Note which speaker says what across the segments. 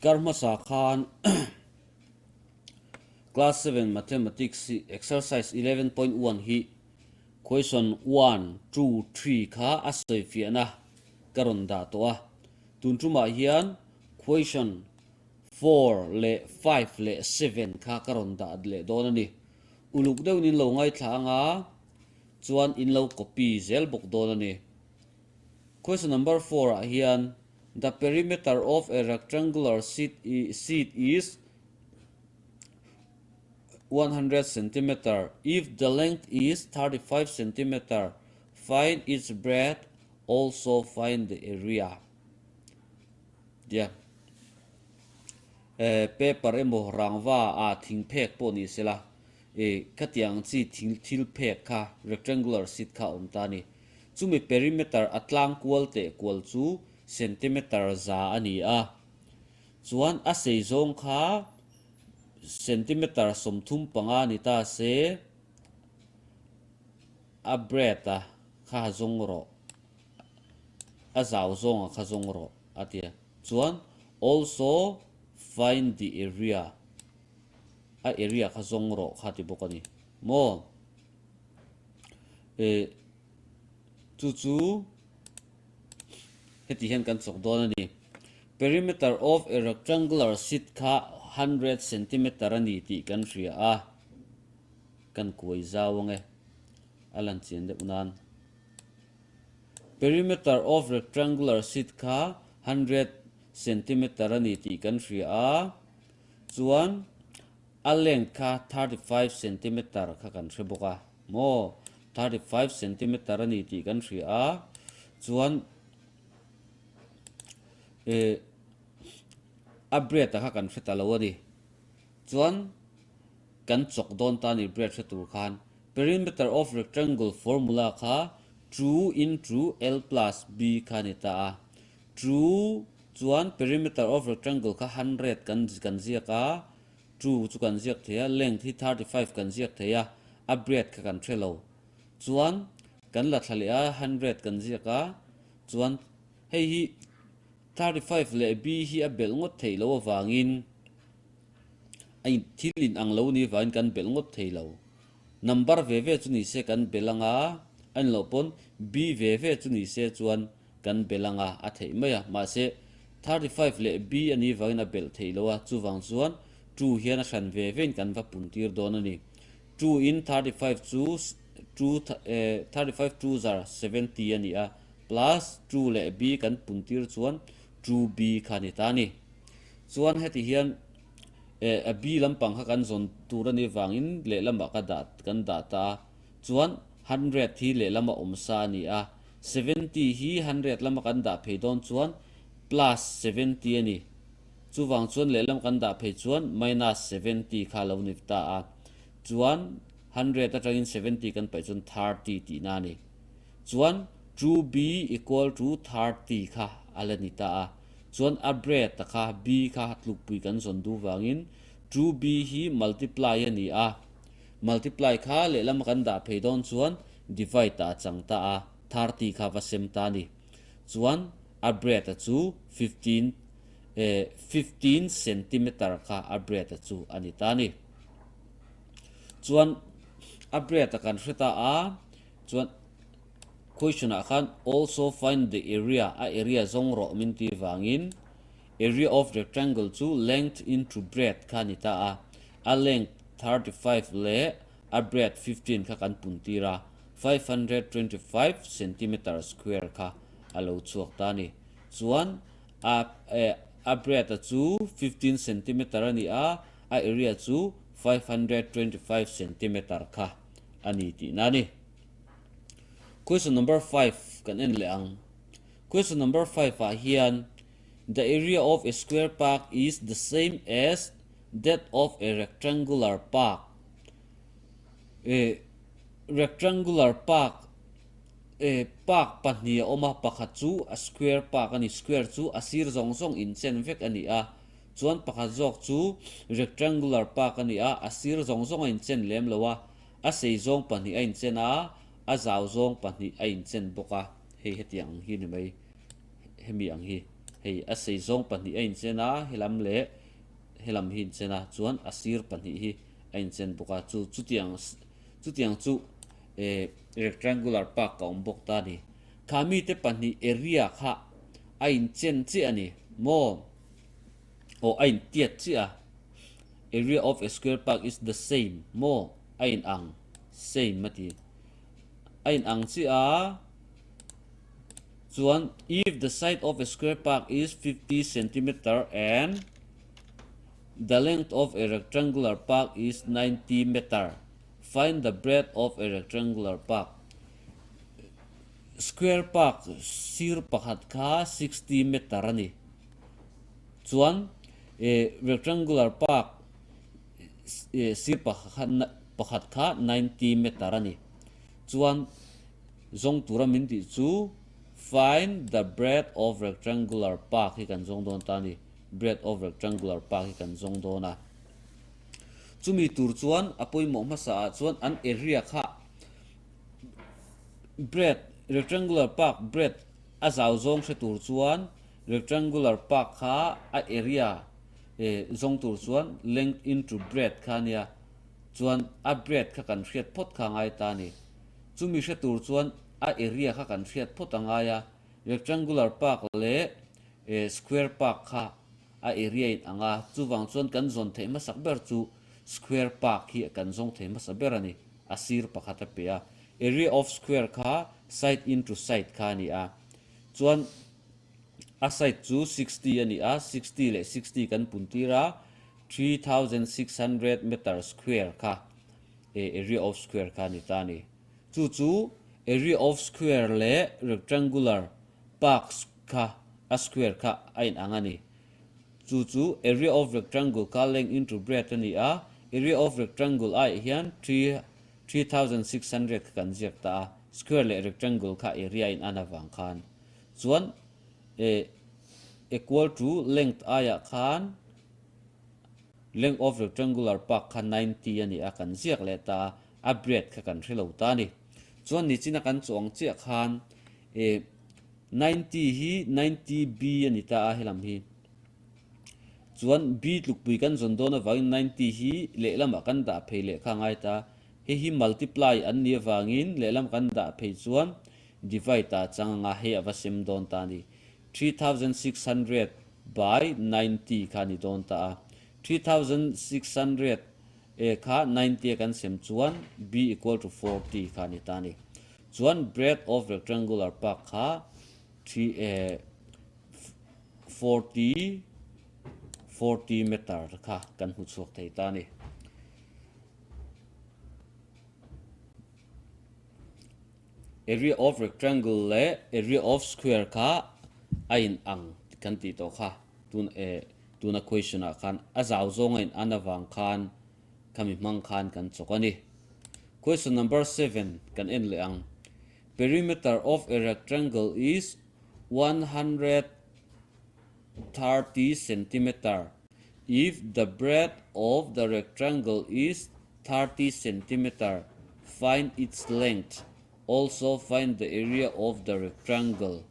Speaker 1: Kar hmasa khan Class 7 Mathematics hi exercise 11.1 hi question 1, 2, 3 kha a sawifiahna ka rawn dah tawh a. Tun tumah hian question 4 leh 5 leh 7 kha ka rawn dah leh dawn a ni. Uluk deuhin in lo ngaithla anga chuan in lo copy zel bawk dawn a ni. Question number 4 ah hian The perimeter of a rectangular sheet sheet is 100 centimeter. If the length is 35 centimeter, find its breadth, also find the area. Tia eh paper emaw rangva ah thing phek pawh ni sela eh khatiang chi thing thil phek kha rectangular sheet kha a awm ta a ni. Chumi perimeter a tlang kual teh kual chu centimeter za a ni a, chuan a sei zawng kha centimeter 35 ni ta se a breadth a kha zawng rawh, a zau zawng a kha zawng rawh a ti a, chuan also find the area a area kha zawng rawh kha ti bawk a ni maw. Eh chu chu heti hian kan chawk dawn a ni. Perimeter of a rectangular sheet kha 100 centimeter a ni tih kan hria a, kan kuai zau ang e, a lan chian deuh nan. Perimeter of rectangular sheet kha 100 centimeter a ni tih kan hria a, chuan A length kha 35 centimeter kha kan hre bawk a maw? 35 centimeter a ni tih kan hria a, chuan eh a breadth a kha kan hre ta lo a ni. Chuan kan chawk dawn ta a ni breadth hre tur khan. Perimeter of rectangle formula kha 2 into L plus B kha a ni ta a. 2 chuan perimeter of rectangle kha 100 kan kan ziak a. Two chu kan ziak thei a, length hi 35 kan ziak thei a, a breadth kha kan hre lo. Chuan kan la thla leh a, 100 kan ziak a, chuan hei hi 35 leh B hi a belh ngawt theih loh avangin a in thil in ang lo ni vangin kan belh ngawt thei lo. Number ve ve chu ni se kan belh ang a, a ni loh pawn B ve ve chu ni se chuan kan belh anga a theih mai a, mahse 35 leh B a nih vangin a belh theih lo a, chuvang chuan 2 hian a hran ve vein kan va pun tir dawn a ni. 2 in 35 chu 2 35 2 zar 70 a ni a, plus 2 leh B kan pun tir chuan 2B kha a ni ta a ni. Chuan heti hian a B lampang kha kan zawn tur a nih vangin lehlamah ka dah kan dah ta a, Chuan 100 hi lehlama awm sa a ni a, 70 hi 100 lama kan dah phei dawn chuan plus 70 a ni. Chuvang chuan lehlam kan dah phei chuan minus 70 kha a lo ni ta a. Chuan 100 atangin 70 kan paih chuan 30 tihna a ni. Chuan 2b equal to 30 kha a la ni ta a. Chuan a breadth a kha b kha tlukpui kan zawn duh vangin 2b hi multiply a ni a. Multiply kha lehlam a kan dah phei dawn chuan divide ah a chang ta a, 30 kha va sem ta a ni. Chuan a breadth a chu 15 eh 15 centimeter kha a breadth a chu a ni ta a ni. Chuan a breadth a kan hre ta a, chuan question ah khan also find the area a area zawng rawh min tih vangin Area of rectangle chu length into breadth kha a ni ta a, a length 35 leh a breadth 15 kha kan pun tir a, 525 centimeter square kha a lo chhuak ta a ni. Chuan a a breadth a chu 15 centimeter a ni a, a area chu 525 centimeter kha a ni tihna a ni. Question number 5 kan en leh ang. Question number 5 ah hian The area of a square park is the same as that of a rectangular park. Eh, rectangular park eh, park pahnih a awm a, pakhat chu a square park a ni, square chu a sir zawng zawng inchen vek a ni a, chuan pakhat zawk chu rectangular park a ni a, a sir zawng zawng a inchen lem lo a, a sei zawng pahnih a inchen a, a zau zawng pahnih a inchen bawk a, hei hetiang ang hi ni mai. Hemi ang hi. Hei a sei zawng pahnih a inchen a, helam leh helam hi inchen a, chuan a sir pahnih hi a inchen bawk a, chu chutiang chutiang chu eh rectangular park a awm bawk ta a ni. Kha mite pahnih area kha a inchen chiah a ni maw? Aw a intiat chiah a, area of a square park is the same maw? A inang same a ti. A inang chiah a. Chuan if the side of a square park is 50 centimeter and the length of a rectangular park is 90 meter, find the breadth of a rectangular park. Square park sir pakhat kha 60 meter a ni. Chuan eh rectangular park eh sir pakhat kha 90 meter a ni. Chuan Zawng tura min tih chu Find the breadth of rectangular park hi kan zawng dawn ta a ni. Breadth of rectangular park hi kan zawng dawn a. Chumi tur chuan a pawimawh hmasa ah chuan an area kha breadth, rectangular park breadth a zau zawng hre tur chuan rectangular park kha a area eh zawng tur chuan length into breadth kha a nia. Chuan a breadth kha kan hriat phawt kha a ngai ta a ni. Chumi hre tur chuan a area kha kan hriat phawt a ngai a, rectangular park leh square park kha a area in ang a, chuvang chuan kan zawn theih hmasak ber chu square park hi kan zawng thei hmasa ber a ni, a sir pakhat a pe a, area of square kha side into side kha a ni a, chuan a side chu 60 a ni a, 60 leh 60 kan pun tir a, 3600 meter square kha. area of square kha a ni ta a ni. Chu chu area of square leh rectangular park kha a square kha a inang a ni. Chu chu area of rectangle kha length into breadth a ni a, area of rectangle aiah hian 3600 kha kan ziak ta a, square leh rectangle kha area a inan avang khan. Chuan equal to length aiah khan Length of rectangular park kha 90 a ni a, kan ziak leh ta a, a breadth kha kan hre lo ta a ni. Chuan nichina kan chuang chiah khan eh 90 hi 90 B a ni ta a helam hi. Chuan B tlukpui kan zawn dawn avangin 90 hi lehlamah kan dah phei leh kha a ngai ta a, hei hi multiply an nih avangin lehlam kan dah phei chuan divide ah chang anga hei a va sem dawn ta a ni. 3600 by 90 kha a ni dawn ta a. 3600 e kha 90 a kan sem chuan b equal to 40 kha a ni ta a ni. Chuan breadth of rectangular park kha three eh 40 40 meter kha kan hmu chhuak thei ta a ni. Area of rectangle leh area of square kha a in ang kan tih tawh kha tun eh tuna question ah khan a zau zawng a in an avang khan khami hmang khan kan chawk a ni. Question number seven kan en leh ang. Perimeter of a rectangle is 130 centimeter if the breadth of the rectangle is 30 centimeter, find its length, also find the area of the rectangle.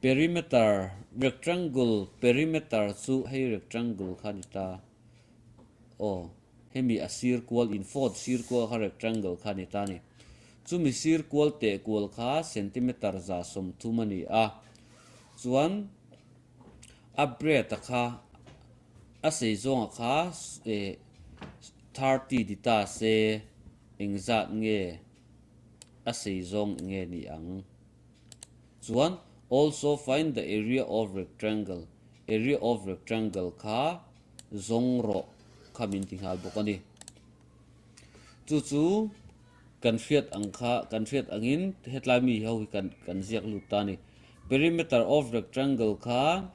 Speaker 1: Perimeter, rectangle perimeter chu hei rectangle kha ni ta. Aw, hemi a sir kual in fold sir kual kha rectangle kha ni ta ni. Chumi sir kual teh kual kha centimeter 130 a ni a. Chuan a breadth a kha A sei zawnga kha eh 30 ti ta se engzat nge a sei zawng nge ni ang? Chuan also find the area of rectangle, area of rectangle kha zawng rawh kha min ti nghal bawk a ni. Chu chu kan hriat ang kha kan hriat angin hetlai mi ho hi kan kan ziak lut ta a ni. Perimeter of rectangle kha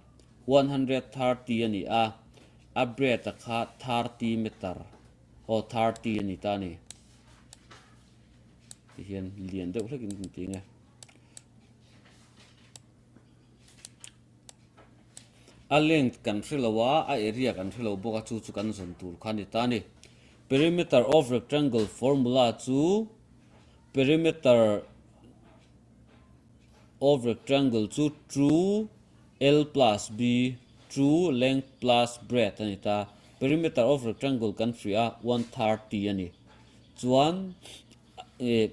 Speaker 1: 130 a ni a, a breadth a kha 30 meter aw 30 a ni ta a ni. Tihian lian deuh hlekin kan ti nge. A length kan hre lo a, a area kan hre lo bawk a, chu chu kan zawn tur kha a ni ta a ni. Perimeter of rectangle formula chu perimeter of rectangle chu 2. L plus B two length plus breadth a ni ta. Perimeter of rectangle kan hria a, 130 a ni. Chuan eh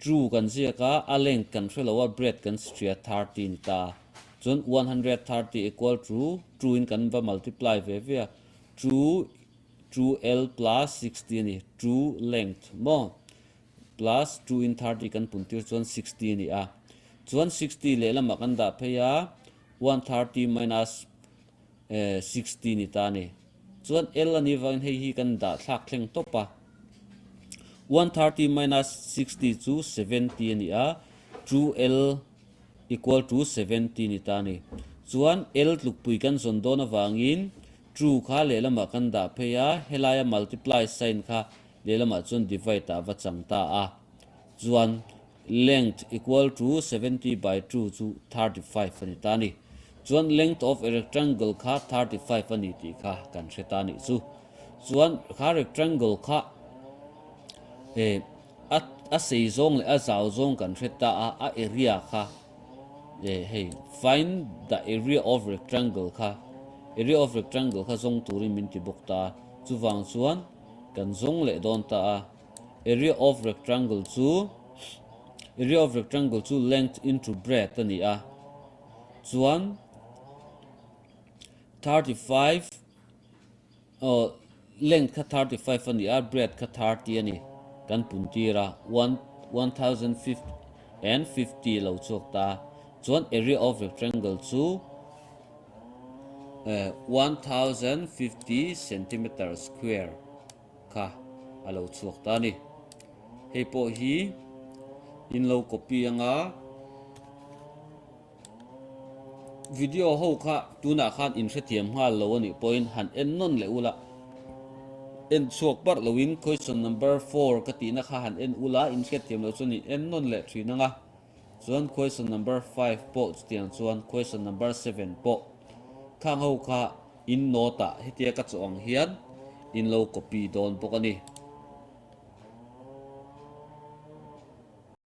Speaker 1: two kan ziak a, a length kan hre lo a, breadth kan hria 30 a ni ta. Chuan 130 equal to two in kan va multiply ve ve a, two two L plus 60 a ni, two length maw? Plus two in 30 kan pun tir chuan 60 a ni a. Chuan 60 lehlamah kan dah phei a, 130 minus 60 ni ta a ni. Chuan L a nih vangin hei hi kan dah thlak thleng tawp a. 130 minus 60 chu 70 a ni a, 2L equal to 70 ni ta a ni. Chuan L tlukpui kan zawn dawn avangin 2 kha lehlamah kan dah phei a, helaia multiply sign kha lehlamah chuan divide ah va chang ta a. Chuan Length equal to 70 by 2 chu 35 a ni ta a ni. Chuan length of a rectangle kha 35 a ni tih kha kan hre ta a nih chu. Chuan kha rectangle kha eh a a sei zawng leh a zau zawng kan hre ta a, a area kha eh hei find the area of rectangle kha area of rectangle kha zawng turin min ti bawk ta a. Chuvang chuan kan zawng leh dawn ta a. Area of rectangle chu Area of rectangle chu length into breadth a ni a, chuan 35 aw length kha 35 a ni a, breadth kha 30 a ni, kan pun tir a, 1050 a lo chhuak ta, chuan area of rectangle chu 1050 centimeter square. kha a lo chhuak ta a ni. Hei pawh hi in lo copy anga video ho kha tunah khan in hrethiam nghal lo a nih pawhin han en nawn leh ula, en chhuak parh loin question number 4 ka tihna kha han en ula, in hriatthiam loh chuan in en nawn leh thin anga, chuan question number 5 pawh chutiang chuan question number 7 pawh khang ho kha In note ah hetia ka chawh ang hian in lo copy dawn bawk a ni.